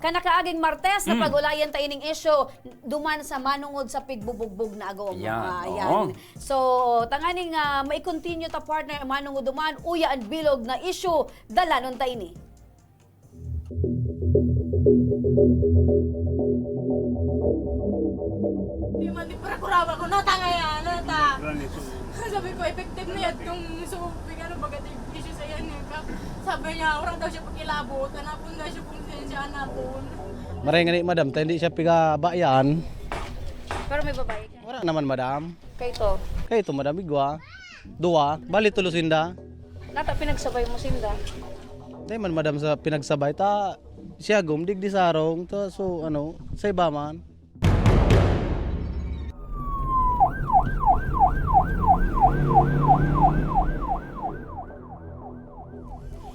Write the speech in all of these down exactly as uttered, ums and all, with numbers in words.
Kan nakaaging Martes, sa pag-ulayan ta ining isyu, duman sa manongod sa pigbubugbog na agom. Yan, Ah, oo. yan. So, tanganing ah, mai-continue ta, partner, manongod duman, uya an bilog na isyu, dalanon ta ini. Di man, di para kuraba ko, nata ngayon, nata. Sabi ko, effective na yan itong so, ano, baga, tig-, issue sa yan, eh. Ka-, sabi niya, wala daw siya pakilabot, hanapon daw siya kung saan siya hanapon. Maray nga ni, madam, ta hindi siya pigabayaan. Pero may babae ka? Wala naman, madam. Kaito? Kaito, madam, igwa. Duwa. Bali, tulo sinda. Nata pinagsabay mo sinda? Di man, madam, sa pinagsabay. Ta, siya gum, digdi sarong. Ta, so, ano, sa iba man.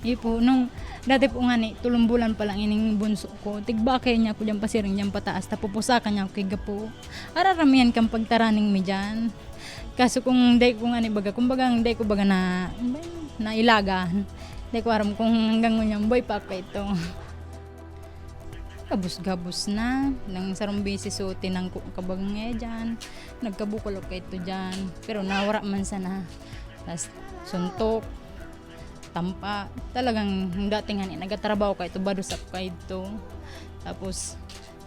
Iyo po, nung dati po ngani, tolong bulan pa lang ining bunso ko, tigbakay niya ako diyan pasiring, diyan pataas, ta pupusakan niya ako ki gapo. Araramihan kan pagtaraning mi diyan. Kaso kung dai ko ngani baga, kumbaga, dai ko baga na, nailaga. Dai ko aram kung hanggang ngunyan buhay pa ako ito. Gabos-gabos na. Nang sarong beses, so, tinangko ka baga ngaya diyan. Nagkabukol ako kaito diyan. Pero nawara man sana. Tas suntok, tampa. Talagang dating ngani, nagtatrabaho kaito, bado sa kaito. Tapos,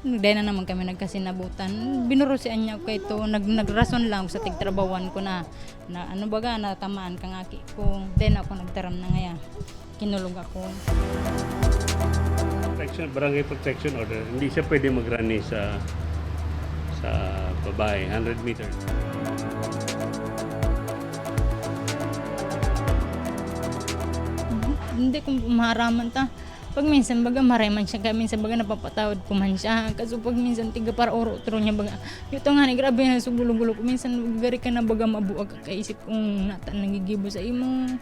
dai na naman kami nagkasinabutan. Binurusian niya ako kaito. Nag-, nagrason lang ako sa tigtrabahoan ko na, na ano baga, natamaan kang aki ko. Dai na ako nagtaram na ngaya. Kinulog ako. Protection, barangay protection order. Hindi siya pwede magrani sa, sa babae, hundred meters. Hindi ko maaraman ta. Pag minsan, baga, maray man siya, kaya minsan, baga, napapatawad ko man siya. Kaso pag minsan, tiga para oro-otro niya, baga, ito nga ni, grabe na, sugulog-gulog ko. Minsan, gari ka na, baga, mabuag ka, kaisip kung nata nagigibo sa imo.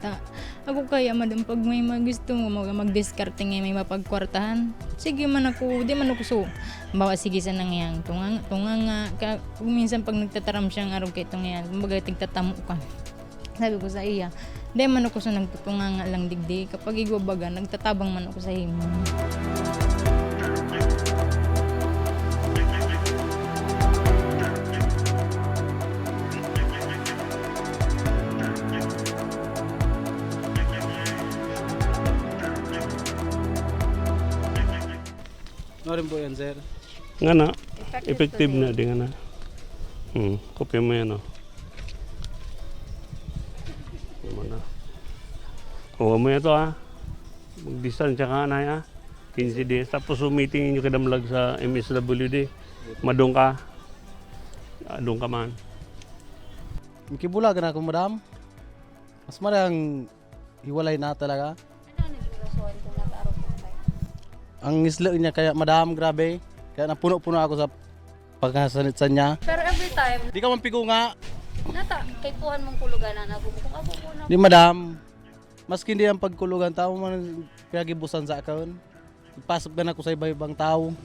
Ta, ako kaya, madam, pag may mga gusto mo, mag-, magdiskarte nga may mapagkwartahan, sige man ako, di man ako so, bawa sige sa nangyang, tunga, tunga nga, ka, kung minsan pag nagtataram siyang araw kay tunga yan, kumbaga tigtatamo ka. Sabi ko sa iya, di man ako so nagtutunga nga lang digdi, kapag igwa baga, nagtatabang man ako sa imo. Ano rin po yan, sir? Nga na, effective na, di nga na. Hmm, kopya mo yan, oh. Ano na? Kuha mo yan to, ha? Magdistansya ka, anay, ha? Quince days. Tapos, so, meeting ninyo kadamlag sa M S W D. Madong ka. Ah, doon ka man. Kibulagan ako, madam. Mas marang hiwalay na talaga. Ano ang naging rason kung nagkaroon po kayo? Ang isla niya kaya, madam, grabe. Kaya napuno-puno ako sa pagkasanit sa niya. Pero every time, Di ka man pigunga. Nata, kay puhan mong kulugan na nagugukong ako po na. Di, madam. Maski hindi ang pagkulugan, tao man pinagibusan sa akin. Ipasok na ako sa iba-ibang tao.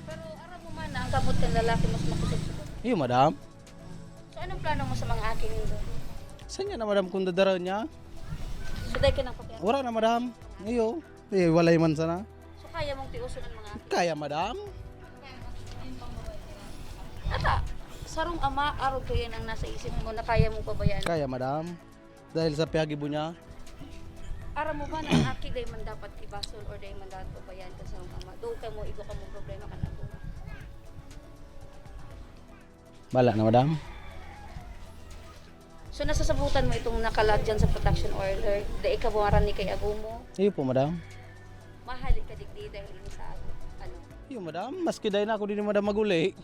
Pero aram mo man na ang kamot kan lalaki mas makusog sa babae. Iyo, madam. So, anong plano mo sa mga aki nindo? Sa niya na, madam, kung dadara niya? So, dahil ka nagpakialam? Wala na, madam. Iyo. Eh, walay man sana. So, kaya mong tiuson ang mga aki? Kaya, madam. Ata, sarong ama, arog kayo ang nasa isip mo na kaya mong pabayaan? Kaya, madam. Dahil sa piyagibo niya. Aram mo ba na ang aki dai man dapat ibasol or dai man dapat pabayaan kan sarong ama? Doon ka mo, igwa ka mo problema kan ako. Bala na, madam. So, nasasabutan mo itong nakalag dyan sa protection order? Dai ka bumaran ni kay agomo? Iyo po, madam. Mahali ka digdi dahil ini sa ago. Ano? Iyo, madam. Maski dai na ako din, madam, maguli.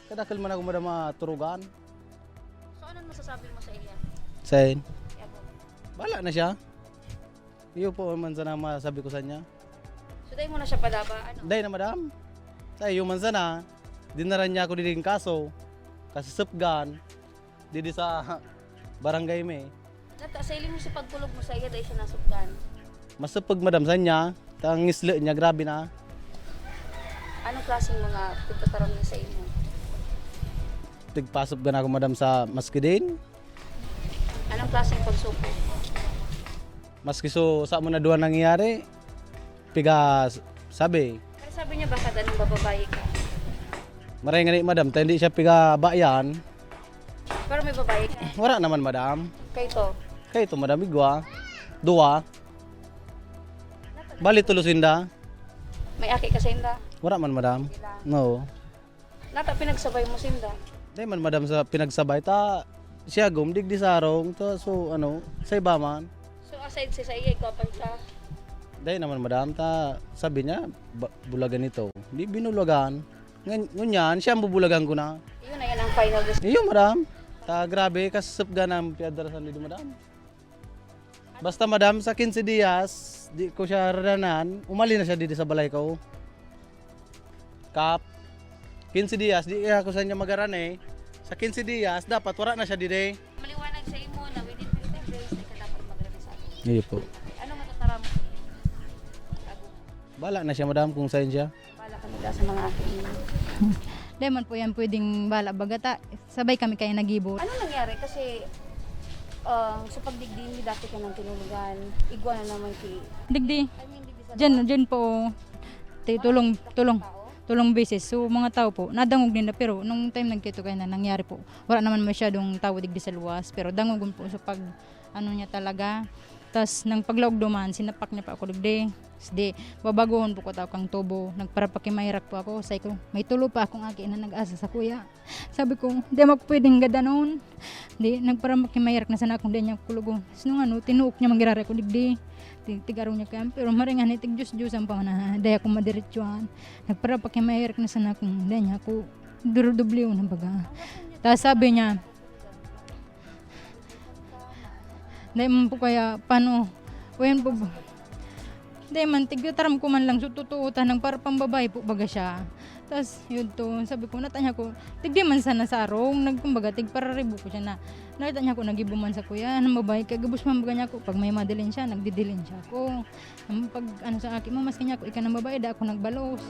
Kadakil man ako, madam, maturugan. So, anong masasabi mo sa iya? Sain? Kay agomo? Bala na siya. Iyo po man sana masabi ko sa niya. So, dai mo na siya padaba, ano? Dai na, madam. Sa iyo man sana, dinaran niya ako diding kaso, kasisipgan, didi sa barangay mi. Nata, sa ilim mo sa pagkulog mo sa iya, dai siya nasupgan? Masipag, madam, sa niya. Tang isla niya, grabe na. Anong klaseng mga pagkataram niya sa imo? Tigpasupgan ako, madam, sa maskidin. Anong klaseng pagsupog? Maski so, sa mo na duwa nangyayari, piga s-, Sabi. Pero sabi niya, baka daw nagbababae ka. Maray nga ni, madam, ta hindi siya pigabayan. Pero may babae ka? Wala naman, madam. Kaito? Kaito, madam, igwa. Duwa. Bali, tulo sinda. May aki ka sinda? Wala man, madam. Sige lang. No. Nata pinagsabay mo sinda? Dai man, madam, sa pinagsabay. Ta, siya gom, digdi sa harong. Ta, so, ano, sa iba man. So, aside sa, sa iya, ikaw pa siya? Dai naman, madam. Ta, sabi niya, ba, bulagan ito. Di binulagan. Ngan-, ngunyan, siya ang bubulagan ko na. Yun na yan ang final decision. Iyo, madam. Ta, grabe, kasupgan ang piadrasan dito, madam. Basta, madam, sa quince dias, di ko siya raranan, umali na siya didi sa balay ko. Kap, quince dias, di ako sa niya magarane. Sa quince dias, dapat wala na siya didi. Maliwanag sa imo na within fifteen days, di ka dapat magrane sa akin. Iyo po. Ano matataram? Bala na siya, madam, kung saan siya. Bala kami ka sa mga aki. Di man po yan pwedeng bala baga ta. Sabay kami kayo nagibo. Ano nangyari? Kasi, ah, sa pagdigdi, may dati ka nang tinulugan. Igwa na naman si Digdi. I mean, digdi sa Diyan, lugar. Diyan po. Ti-, tulong, Mga tulong, tao? Tulong beses. So, mga tao po, nadangog nila. Pero nung time nagkito kayo na nangyari po, wala naman masyadong tao digdi sa luwas. Pero dangogon po sa pag, ano niya talaga. Tas, nang paglaog duman, sinapak niya pa ako digdi. Di, babagohon po ko tao kang tubo. Nagparapakimahirak po ako. Sabi ko, may tulo pa akong aki na nag-asa sa kuya. Sabi ko, "Di mo ako pwedeng gadanon." Di, nagparapakimahirak na sana akong di niya kulugon. Tapos nung ano, tinuok niya magirara ko digdi. Ti-, tig-aro niya kaya, pero maringan ni tig-Diyos-Diyos ang pamana. Di ako madiretsuhan. Nagparapakimahirak na sana akong di niya ako durudubliw na baga. Tapos sabi niya, Dai man po kaya, paano? O yan po ba? Dai man, tigtaram ko man lang, so totoo, tanang para pambabae po baga siya. Tas, yun to, sabi ko, nata niya ko, tigdi man sana sa arong, nagkumbaga, tigpararibo ko siya na. Nakita niya ko, nagibo man sa kuya, nang babae, kaya gabos man baga niya ko, pag may madilin siya, nagdidilin siya ako. Ang pag, ano sa aki mo, maski niya ako, ika ng babae, da ako nagbalos.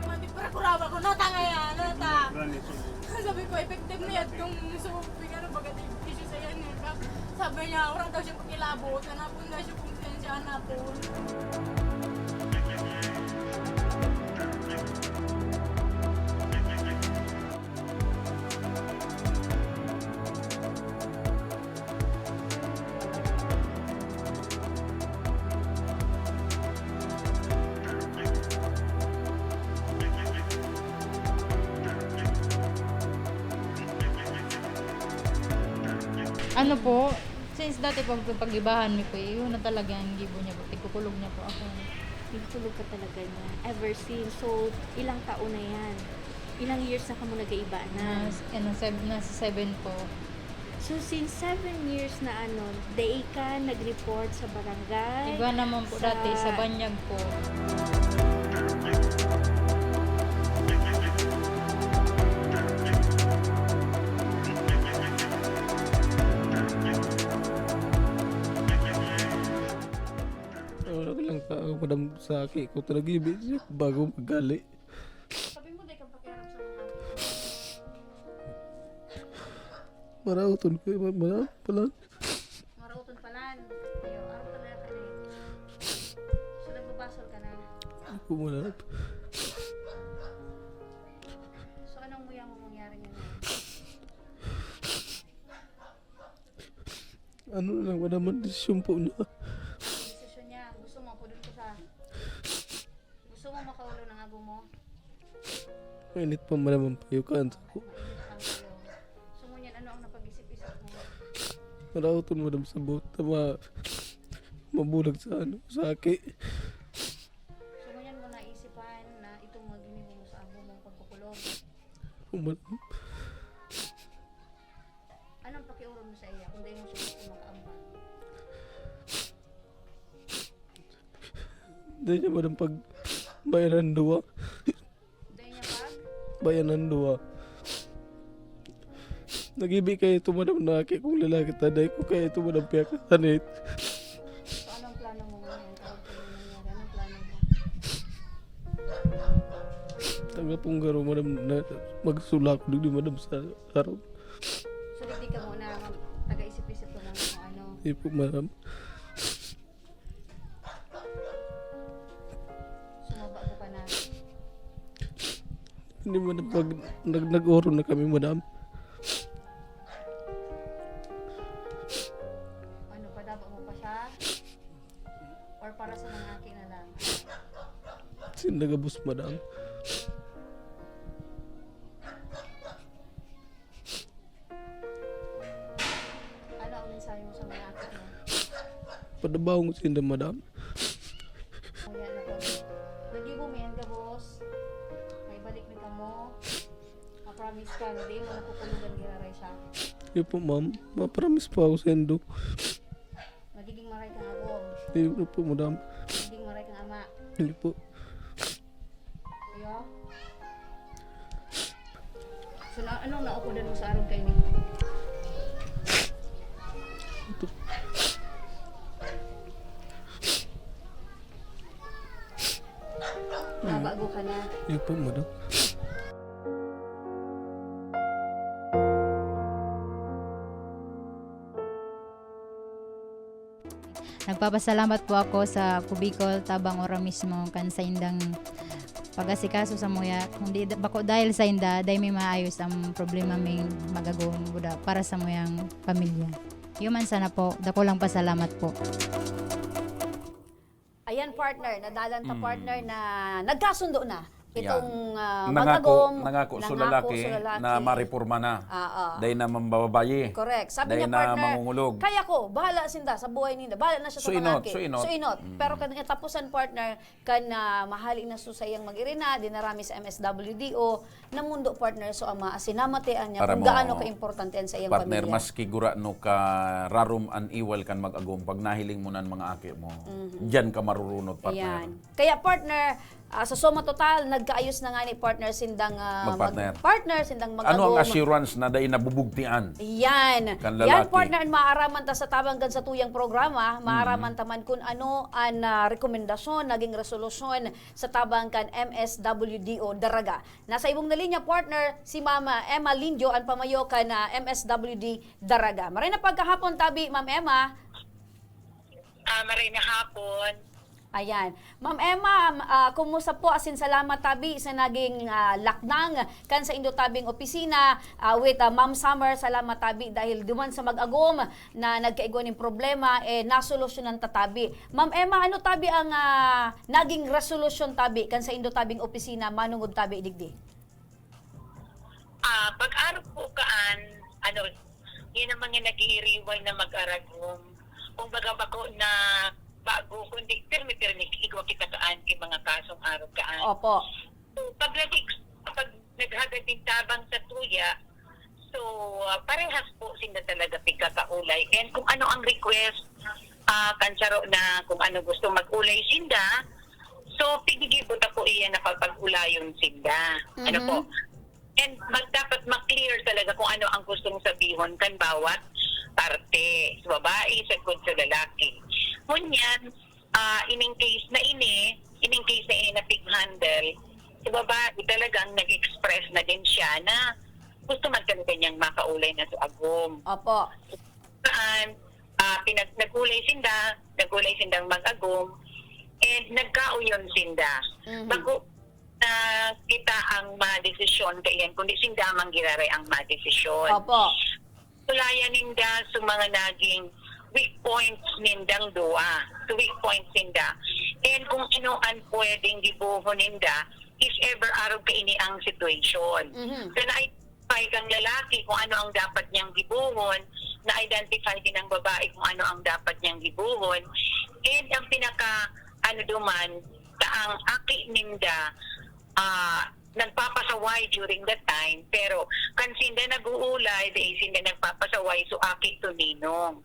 Mati, para kuraba ko, nata nga yan, nata. Sabi ko, effective na yan, kung so, pigano, baga, di, issue sa yan, eh. Sabi niya, orang daw siya pakilabot, hanapon daw siya kung saan siya hanapon. Ano po, since dati po, pag-ibahan mi po, eh, yun na talaga ang gibo niya po. Tigkukulog niya po ako. Tigkukulog ka talaga niya. Ever since. So, ilang taon na yan? Ilang years na kamo nag-iiba na? Nas-, ano, sev-, nasa seven po. So, since seven years na ano, dai ka nag-report sa barangay? Iba naman po sa dati, sa Banyag po. Wala ko lang sa, madam, sa aki ko talaga, bago magali. Sabi mo, di ka pakialam sa mga Marauton ko, ma-, ma-, pala. Marauton palan. Ayo, araw ka na ka na eh. So, nagbabasol ka na. Ako mo na. So, anong muya mo mangyari ngayon? Ano na lang, wala man desisyon po niya. Desisyon niya. Gusto mo, ako doon ko sa Gusto mo makaulo ng ago mo? Mainit pa man naman payukan sa ko. Mainit ang payong. So, ngunyan, ano ang napag-isip-isip mo? Marauton mo dam sa buot na ma-, mabulag sa ano, sa aki. So, ngunyan mo naisipan na itong mga ginibo mo sa amo mong pagkukulong? Umal- Anong pakiuron mo sa iya kung dai mo siya gusto makaambag? Dai niya madam pag bayanan duwa. Dai niya pag? Bayanan duwa. Nag-ibi kayo ito, madam, na aki kong lalaki, ta dai ko kaya ito, madam, piyakasanit. So, anong plano mo ngayon? Kapag ganyan nangyari, anong plano mo? Ang apong garo, madam, na magsulak, di, di, madam, sa harong. So, di ka muna, taga-isip-isip ka muna kung ano. Di po, madam. Sumaba ko ka na. Hindi, madam, pag nag-, nag-oro na kami, madam. Ano, padaba mo pa siya? Or para sa mga aki na lang? Sinda gabos, madam. Ano ang mensahe mo sa mga aki mo? Padabahon ko sinda, madam. Kuya na po. Lagi mo, may gabos. May balik mi kamo. Ma-promise ka na di mo nakukulugan giraray siya. Di po, ma'am. Ma-promise po ako sa indo. Magiging maray kang agom. Di po, madam. Magiging maray kang ama. Di po. Iyo? So, na, anong naukudan mo sa arog kaini? Ito. Nabago ka na. Di po, madam. Nagpapasalamat po ako sa Kubicol, tabang ora mismo kan saindang pag-asikaso sa muya. Kundi da-, bako dahil sa inda, dai mi maayos ang problema ming mag-agom buda para sa muyang pamilya. Iyo man sana po, dakulang pasalamat po. Ayan, partner, nadalan ta, Mm. partner, na nagkasundo na Yeah. itong, ah, Nangako, mag-agom, nangako so nangako lalaki so lalaki. na mareporma na. Ah, ah. Dahil na mambababayi. Correct. Sabi Dahil niya, na partner, mangungulog. "Kaya ko, bahala sinda sa buhay ninda. Bahala na siya sa Suinot, pangaki." suinot. Suinot. Mm. Pero kan katapusan, partner, kan, ah, mahali na so saiyang mag-irina, dinara mi sa M S W D O, namundo, partner, so ama, asin namatian niya Para kung mo, gaano kaimportante an saiyang partner, pamilya. Maski gurano ka rarom an iwal kan mag-agom, pag nahiling mo na an mga aki mo, Mhm. diyan ka marurunot, partner. Ayan. Kaya, partner, ah, sa suma total, nagkaayos na nga ni partner sindang, ah, mag-, Mag-partner. partner sindang Ano ang mag-agom. assurance na dai nabubugtian Yan. kan Yan, lalaki? partner, an maaraman ta sa tabang kan satuyang programa, maaraman Mhm. ta man kun ano an, ah, rekomendasyon, naging resolusyon sa tabang kan M S W D O Daraga. Nasa ibong na linya, partner, si Ma'am, ah, Emma Lindio, an pamayo kan, ah, M S W D Daraga. Maray na pagkahapon tabi, Ma'am Emma. Ah, maray na hapon. Ayan. Ma'am Emma, ah, kumusta po? Asin salamat tabi sa naging, ah, laknang kan saindo tabing opisina, ah, with, ah, Ma'am Summer. Salamat tabi dahil duman sa mag-agom na nagkaigwa nin problema, eh, nasolusyonan ta tabi. Ma'am Emma, ano tabi ang, ah, naging resolusyon tabi kan saindo tabing opisina manongod tabi digdi? Ah, pag-arog ko kaan, ano, yan ang mga nag-iiriwal na mag-aragom. Kumbaga, bako na bago, kundi pirmi-pirmi igwa kita kaan kay mga kasong arog kaan. Opo. So, pag nag-, pag naghagad nin tabang sa tuya, so, ah, parehas po sinda talaga pigkakaulay. And kung ano ang request, ah, kan saro na kung ano gusto mag-ulay sinda, so, pinigibo ta po iyan na papag-ulayon sinda. Ano Mhm. po? And mag-, dapat ma-clear talaga kung ano ang gustong sabihon kan bawat parte. Sa babae, sa, sa lalaki. Ngunyan, ah, ining case na ini, ining case na ini na pig-handle, si babae talagang nag-express na din siya na gusto man talaga niyang makaulay na sa agom. Opo. Saan, ah, pinag-, nag-ulay sinda, nag-ulay sindang mag-agom, and nagkauyon sinda. Mhm. Bago na kita ang madesisyon kaiyan, kundi sinda man giraray ang madesisyon. Opo. Ulayan ninda sa mga naging weak points nindang duwa, sa weak points ninda. And kung ano an pwedeng gibohon ninda, if ever arog kaini ang situation. Mhm. So, na-identify kang lalaki kung ano ang dapat niyang gibohon, na-identify din ang babae kung ano ang dapat niyang gibohon. And ang pinaka, ano duman, ta ang aki ninda, ah, nagpapasaway during that time, pero kan sinda nag-uulay, dai sinda nagpapasaway, so aki to ninong.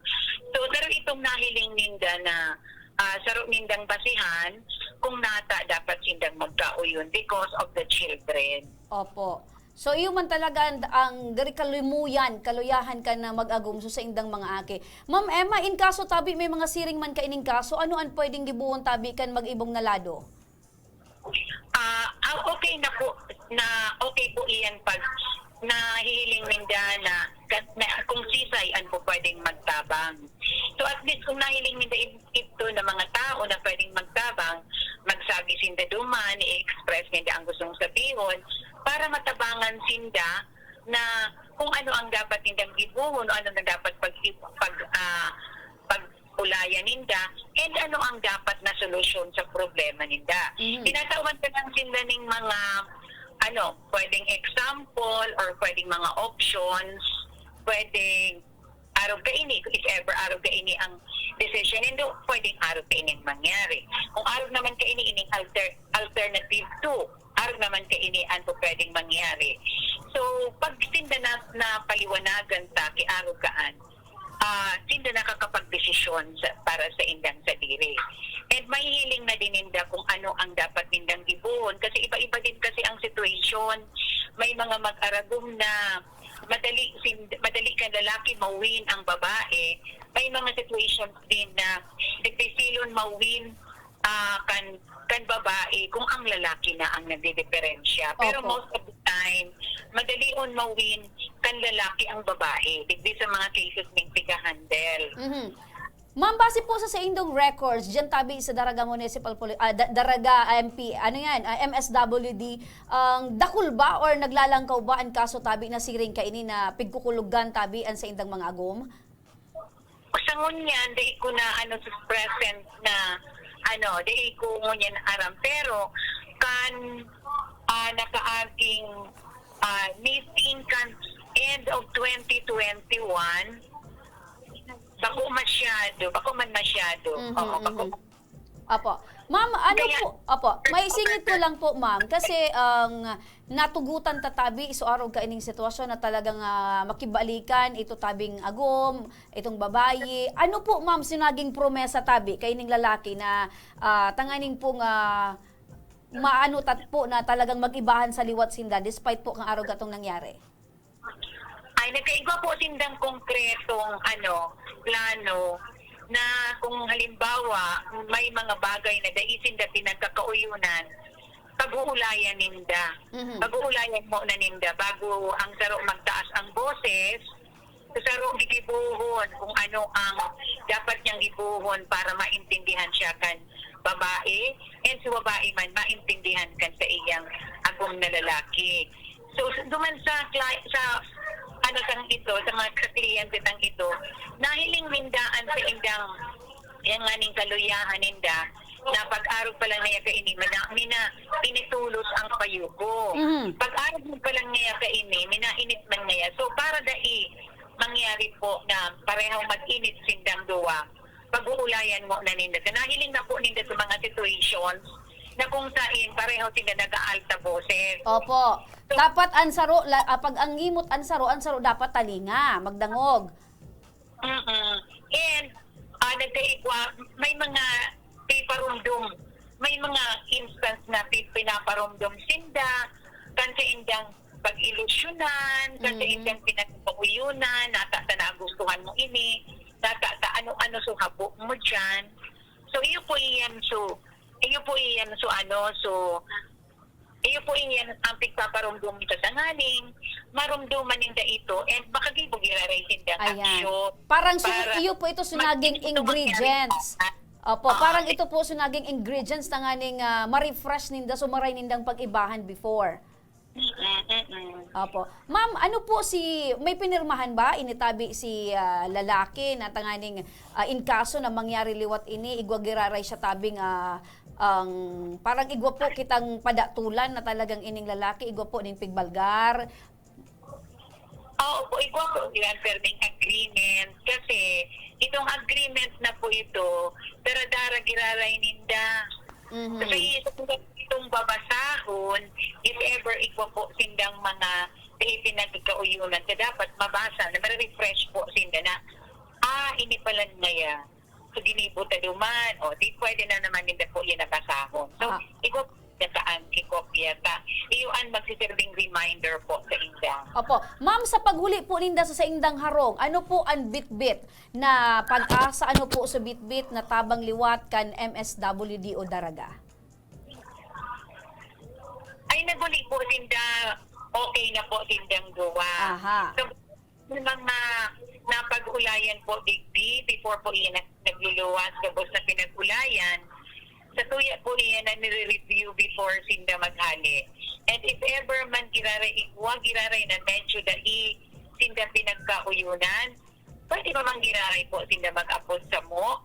So, saro itong nahiling ninda na, ah, saro nindang basihan kung nata dapat sindang magkauyon because of the children. Opo. So, iyo man talaga ang, ang diri kalumoyan, kaluyahan kan na mag-agom so saindang mga aki. Ma'am Emma, in kaso tabi may mga siring man kaining kaso, ano an pwedeng gibohon tabi kan mag-ibong na lado? Ah, ah, okay na po. na okay po iyan pag nahihiling ninda na, na kung sisay an po pwedeng magtabang. So at least kung nahiling ninda ito na mga tao na pwedeng magtabang, magsabi sinda duman, i-express ninda ang gustong sabihon para matabangan sinda na kung ano ang dapat nindang gibohon o ano na dapat pag, pag, ah, pag-ulayan ninda, and ano ang dapat na solusyon sa problema ninda. Mhm. Tinatawan ka lang sila ning mga, ano, pwedeng example or pwedeng mga options, pwedeng arog kaini, if ever arog kaini ang decision nindo, pwedeng arog kaini ang mangyari. Kung arog naman kaini, ining alter-, alternative two, arog naman kaini ang pwedeng mangyari. So, pag sinda na, napaliwanagan ta, ki arog kaan, ah, sinda nakakapagdesisyon sa, para sa indang sadiri. And mahihiling na din ninda kung ano ang dapat nindang gibohon. Kasi iba-iba din kasi ang situation. May mga mag-aragom na madali, sin-, madali kan lalaki ma-win ang babae. May mga situations din na digdi silon ma-win, ah, kan, kan babae kung ang lalaki na ang nagdidiperensya. Pero Opo. most of the time, madalion ma-win kan lalaki ang babae, digdi sa mga cases ning piga-handle. Mhm. Ma'am, base po sa saindong records, diyan tabi sa Daraga Municipal Poli-, ah, Da-, Daraga M P, ano yan, ah, M S W D, ang dakul ba or naglalangkaw ba ang kaso tabi na siring kaini na pigkukulugan tabi an saindang mga agom? Sa ngunyan, dai ko na, ano, sa present na, ano, dai ko ngunyan aram. Pero, kan, ah, nakaaging, ah, meeting kan end of twenty twenty-one, bako masyado, bako man masyado. Mhm, Oo, bako mhm. Opo. Ma'am, ano Kaya, po, opo, may singit ko lang po, ma'am, kasi ang natugutan ta tabi, so arog kaining sitwasyon na talagang, ah, makibalikan ito tabing agom, itong babayi. Ano po, ma'am, si naging promesa tabi kaining lalaki na, ah, tanganing pong, ah, maano tat po na talagang mag-ibahan sa liwat sinda despite po kang arog atong nangyari? Ay, nagkaigwa po sindang konkretong, ano, plano na kung halimbawa may mga bagay na dai sinda pinagkakauyunan, pag-uulayan ninda. Mhm. Pag-uulayan mo na ninda bago ang saro magtaas ang boses, sa saro gigibohon kung ano ang dapat niyang gibohon para maintindihan siya kan babae, and sa babae man maintindihan kan sa iyang agom na lalaki. So, duman sa cli-, sa, ano, tang ito, sa mga, sa kliyente tang ito, nahiling ninda an saindang, yan nga ning kaluyahan ninda, na pag-arog pa lang niya kaini, mina-, mina-, initulos ang payo ko. Mhm. Pag-arog mo pa lang niya kaini, minainit man niya. So, para dai mangyari po na parehong mag-init sindang duwa, pag-uulayan mo na ninda. Nahiling na po ninda sa mga situations na kung sain pareho sila nag-aalta boses. Opo. So, dapat ang saro, la-, ah, pag ang ngimot ang saro, ang saro dapat talinga, magdangog. Mm-mm. And, ah, nagkaigwa, may mga piparumdom, may mga instance na pi-, pinaparumdom sinda, kan sa indang pag-ilusyonan, kan sa Mm. indang pinagpapuyunan, nata ta nagustuhan mo ini, nata ta ano-ano so habo mo dyan. So, iyo po iyan, so, iyo po iyan, so ano, so, iyo po iyan ang pigpaparumdom sa tanganing, marumduman ninda ito, and makagibo giraray sindang Ayan. aksyon Parang su-, para iyo po ito su naging mag-, ito mangyari ingredients. sa Opo, Oo, parang si ito po su naging ingredients tanganing, ah, ma-refresh ninda, so maray nindang pag-ibahan before. Mm, mm. Opo. Ma'am, ano po si, may pinirmahan ba? Initabi si, ah, lalaki na tanganing, ah, in kaso na mangyari liwat ini, igwa giraray siya tabing, ah, ang, parang igwa po kitang padatulan na talagang ining lalaki, igwa po ning pigbalgar. Oo po, igwa po iyan, pirming agreement. Kasi itong agreement na po ito, dara-dara giraray ninda. Mhm. Kasi itong, itong babasahon, if ever igwa po sindang mga, eh, pinagkauyunan, sa dapat mabasa na ma-refresh po sinda na, "Ah, ini pala ngaya." So, ginibo ta duman. O, di pwede na naman ninda po yan nabasahon. So, Ah. igwa ta ang kikopya ta. Iyo an magsiserbing reminder po sa inda. Opo. Ma'am, sa paghuli po ninda sa saindang harong, ano po an bitbit na pag-asa? Ano po sa bitbit na tabang liwat kan M S W D o Daraga? Ay, Huli po sinda, okay na po sindang duwa. Aha. So, may mga napag-ulayan po digdi, before po iyan nag-, nagluluwas, gabos na pinag-ulayan. Sa tuya po iyan na nire-review before sinda maghali. And if ever man giraray, igwa giraray na medyo dai sinda pinagkauyunan, pwede pa man giraray po sinda mag-apod samo.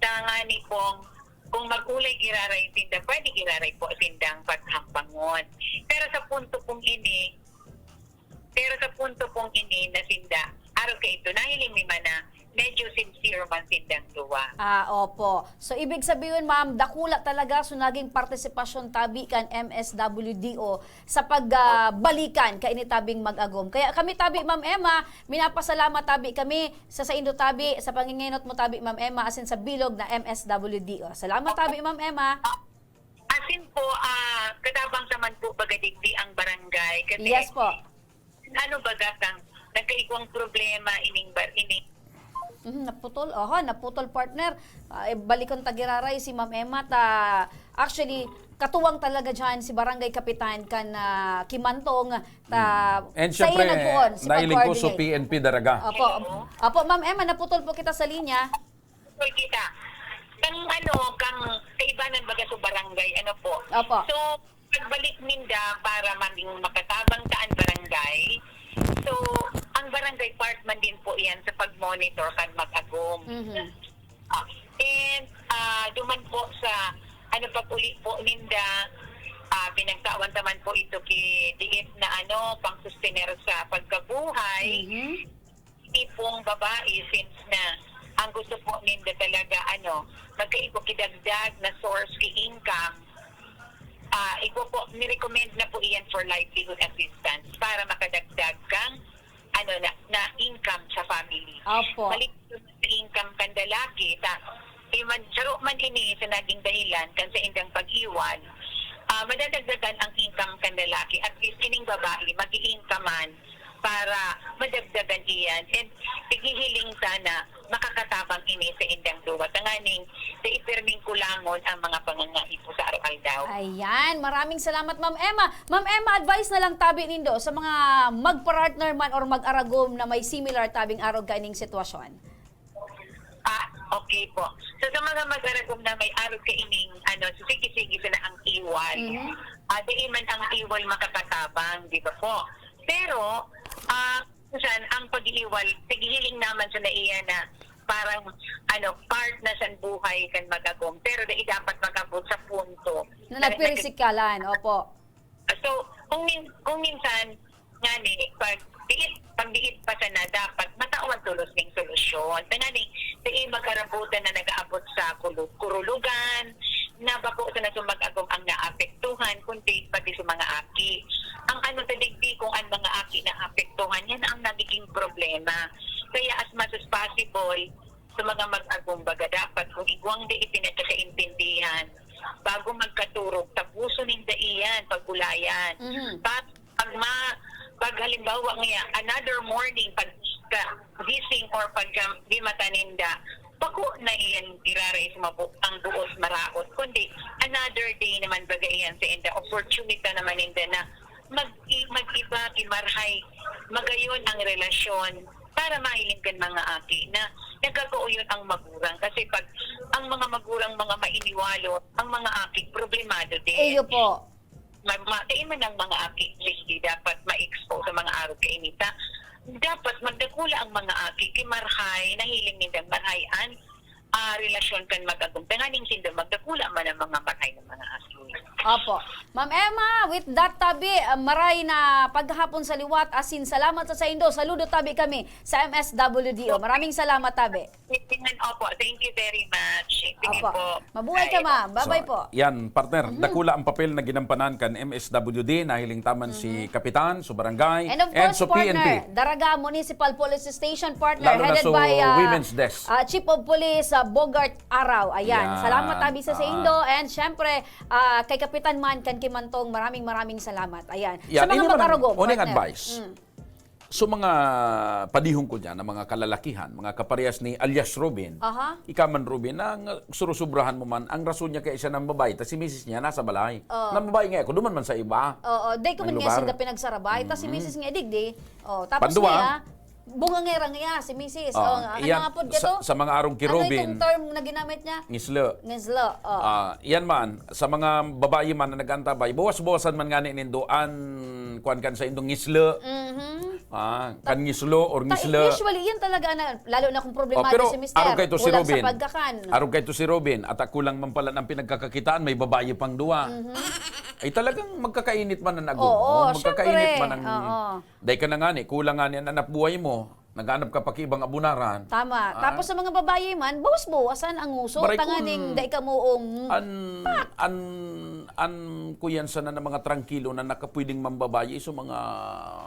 Tangani pong kung mag-ulay giraray sinda, pwede giraray po sindang paghampangon. Pero sa punto pong ini, pero sa punto pong ini na sinda, arog kaito, nahiling mi man na medyo sincere man sindang duwa. Ah, opo. So, ibig sabihin, ma'am, dakula talaga so naging partisipasyon tabi kan M S W D O sa pag, ah, balikan kaini tabing mag-agom. Kaya kami tabi, Ma'am Emma, minapasalamat tabi kami sa saindo tabi, sa pangingenot mo tabi, Ma'am Emma, asin sa bilog na M S W D O. Salamat tabi, Ma'am Emma. Asin po, ah, katabang naman po baga digdi ang barangay. Kasi Yes po. ano baga kang nagkaigwang problema ining bar-, ining Mhm, naputol. Oho, naputol, partner. Ah, eh, balikon ta giraray si Ma'am Emma ta, actually, katuwang talaga dyan si Barangay Kapitan kan, ah, Kimantong ta Mm. And sa iya syempre, nagpoon si nahiling ko sa pag-coordinate. P N P Daraga. Opo. Hello? Opo, Ma'am Emma, naputol po kita sa linya. Putol kita. Kang ano, kang kaibanan baga sa barangay, ano po? Opo. So, pagbalik ninda para maging makatabang ta an barangay. So, ang barangay part man din po iyan sa pag-monitor kan mag-agom. Mhm. Ah, and, ah, duman po sa, ano, pag-uli po ninda, ah, pinagtawan ta man po ito ki diit na, ano, pang-sustener sa pagkabuhay. Mhm. Tipong babae, since na ang gusto po ninda talaga, ano, magkaigo ki dagdag na source ki income, ah, igo po, ni-recommend na po iyan for livelihood assistance para makadagdag kang, ano, na, na income sa family. Opo. Maliban sa income kan lalaki, ta, di man, saro man ini sa naging dahilan kan sa indang pag-iwal, ah, madadagdagan ang income kan lalaki, at least kining babae, mag-i-income man para madagdagan iyan. And naghihiling ta na makakatabang ini sa indang duwa, tanganing dai pirming kulangon ang mga pangangaipo sa araw-aldaw. Ayan, maraming salamat, Ma'am Emma. Ma'am Emma, advice na lang tabi nindo sa mga magpartner man or mag-aragom na may similar tabing arog kaining sitwasyon. Ah, okay po. So, sa mga mag-aragom na may arog kaining, ano, so sige-sige sila ang iwal. Mhm. Ah, dai man ang iwal makakatabang, di ba po? Pero, ah, minsan, ang pag-iiwal, naghihiling naman sa naiya na parang, ano, part na sa buhay kan mag-agom. Pero dai dapat mag-abot sa punto Na na nagpirisikalan, opo. So, kung min-, kung minsan, ngani, pag diit, pag diit pa sana, dapat matawan tolos ning solusyon. Tanganing, dai magkarabutan na nag-aabot sa kulu-, kurulugan, na bako sana sa mag-agom ang naapektuhan, kundi pati sa mga aki. Ang ano ta digdi, kung ang mga aki naapektuhan, yan ang nagiging problema. Kaya as much as possible, sa mga mag-agom baga, dapat kung igwang di ipinagkakaintindihan, bago magkaturog, tapuson ninda iyan, pag-ulayan. Mhm. Pag, pag ma-, pag halimbawa nga, another morning, pag ka-, gising or pag, um, di mata ninda, pako na iyan giraray sa mabu-, ang buos maraot, kundi another day naman baga iyan sa inda, opportunity naman ninda na mag-, mag-iba, kimarhay, magayon ang relasyon para mahiling kan mga aki na nagkakauyon ang magurang. Kasi pag ang mga magurang mga mainiwalo, ang mga aki problemado din. Iyo po. Ma-, ma-, dai man ang mga aki, hindi dapat ma-expose sa mga arog kainita. Dapat magdakula ang mga aki, kimarhay, nahiling nindang marhay an, ah, relasyon kan mag-agom. Tanganing sinda magdakula man ang mga marhay ng mga aki. Opo. Ma'am Emma, with that tabi, ah, maray na paghapon sa liwat, asin salamat sa saindo. Saludo tabi kami sa M S W D O. Maraming salamat tabi. Opo, thank you very much. Sige Opo. po. Mabuhay ka, Bye. ma'am. Bye-bye So, po. yan, partner, Mhm. dakula ang papel na ginampanan kan M S W D, nahiling ta man si Mhm. Kapitan, so barangay, And of and course, so partner, P N P. Daraga Municipal Police Station, partner, Lalo na headed so by, ah, Women's Desk. ah, Chief of Police, ah, Bogart Araw. Ayan. Yan. Salamat tabi sa Ah. saindo. And syempre, ah, kay Kapitan man, kan Kimantong, maraming, maraming salamat. Ayan. Yan, Sa mga ini man ang mag-arugom, uning partner. advice. Mm. So, mga padihon ko diyan, ang mga kalalakihan, mga kaparehas ni alias Robin, Aha. ika man, Robin, na nga surusubrahan mo man, ang rason niya kaya siya nang babae, tas si misis niya nasa balay. Oo. Nang babae nga ako, duman man sa iba. Oo, day ko Ang man nga lugar. Sila pinagsaraway, tas si misis nga, digdi. Oh, tapos Panduwa. niya, bunga nga ra niya, si misis. Ah, Oh, nga, ano iyan, nga po, sa, sa mga arog kay ano Robin, itong term na ginamit niya? ngislo. Ngizlo. Oh. Ah, yan man, sa mga babae man na nag-antabay, bawas-bawasan man nga ni nindo an kuan kan sa indong ngislo. Mhm. Ah, kan ngislo or Ta- ngislo. Usually, yan talaga, na, lalo na kung Oh, problemado pero si mister. arog kay to si Kulang Robin. Sa pagkakan. Arog kay to si Robin. At kulang man pala ng pinagkakakitaan, may babae pang duwa. Mhm. Ay talagang magkakainit man ang agom Oo, mo. Magkakainit syempre. man ang... Oo. Dahil ka na nga ni, kulang nga ni ang anak buhay mo, naghanap ka pa ki ibang abunaran. Tama. Ah. Tapos sa mga babae man, bawas-bawasan ang uso. Maray Tanganing kun dai ka moong... An, an, an kuyan sana na mga trangkilo na nakapwedeng mambabayi, so mga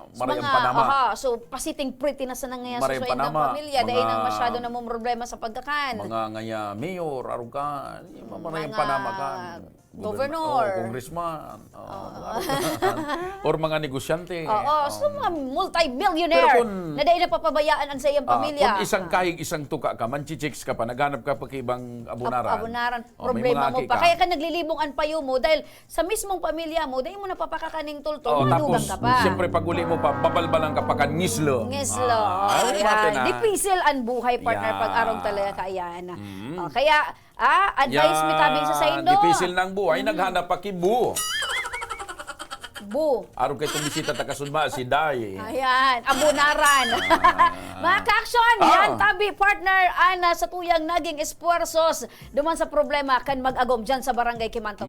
Sa marayang mga, panama. Aha, so pasiting pretty na sana ngayon sa Marayang suway ng panama. pamilya, dahil Mga- nang masyado na mong problema sa pagkakan. Mga ngaya mayor, arugan, yung mga marayang Mga panama kan. governor. Oh, congressman. Oh, mga arugan. Or mga negosyante. Oo, Oh. so mga multi-millionaire Pero kung- na dahil napapabayaan ang sa iyang Ah, pamilya. Kung isang kahig, isang tuka ka, manchichicks ka pa, naghanap ka pa ki ibang abunaran. Ab- abunaran. Oh, may Problema mga mo aki pa. ka. Kaya ka naglilibong an payo mo dahil sa mismong pamilya mo, dahil mo napapakakaning tultol, Oh, madugang tapos, ka pa. siyempre, pag uli mo pa, babalbalan ka pa kan ngislo. Ngislo. Ah, Ayan. mati na. Dipisil an buhay, partner, Yeah. pag arong talaga kaayan. Mm. Oh, kaya, ah, advice mi tabing sa saindo. Dipisil na ang buhay, naghanap pa ki bu. Bu. Arog kay tumisita ta kasudma, si Day. Ayan, abunaran. Mga ka-action, Ah. yan tabi, partner, ana sa tuyang naging esfuerzos duman sa problema kan mag-agom dyan sa Barangay Kimanto.